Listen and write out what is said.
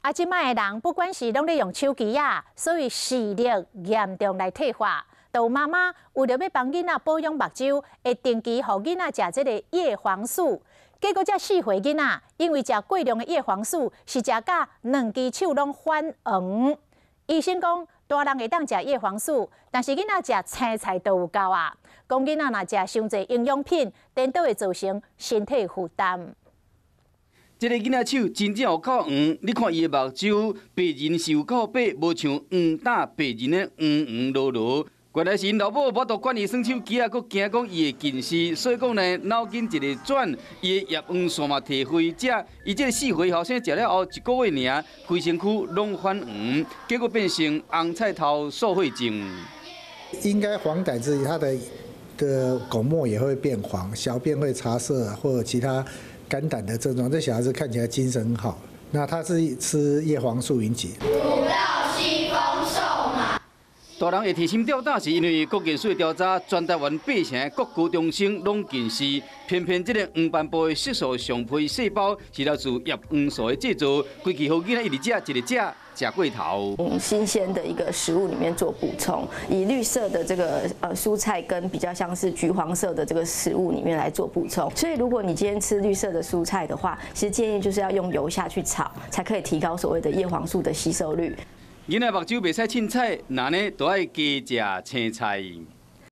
啊，這擺的人不管是攏咧用手機仔，所以視力嚴重來退化。就有媽媽為著欲幫囡仔保養目睭，會定期予囡仔食這个葉黃素。結果這4歲囡仔因為食過量的葉黃素，是食甲兩支手攏反黃。醫生講，大人會當食葉黃素，但是囡仔食青菜就有夠啊。講囡仔若食傷濟營養品，顛倒會造成身體負擔。這个囡仔手真正有夠黃，你看伊的目睭白仁是有夠白，無像黃膽白仁的黃黃羅羅。原來是𪜶老母無法度管伊耍手機啊，閣驚講伊會近視，所以講呢，腦筋一个轉，伊的葉黃素嘛提回食，伊這个4歲後生食了後一个月爾，規身軀攏反黃，結果變成紅菜頭素血症。應該黃疸是他的鞏膜也會變黃，小便會茶色或者其他肝膽的症狀。這小孩子看起來精神好，那他是吃葉黃素引起。大人會提心吊膽，是因為國健署調查，全台灣八成國高中生攏近視，偏偏這个黃斑部的色素上皮細胞是來自葉黃素的製造，規氣予囡仔一直食，一直食，食過頭。新鮮的一個食物裡面做補充，以綠色的這個蔬菜跟比較像是橘黃色的這個食物裡面來做補充。所以如果你今天吃綠色的蔬菜的話，其實建議就是要用油下去炒，才可以提高所謂的葉黃素的吸收率。囡仔目睭袂使凊彩，那呢都愛加食青菜。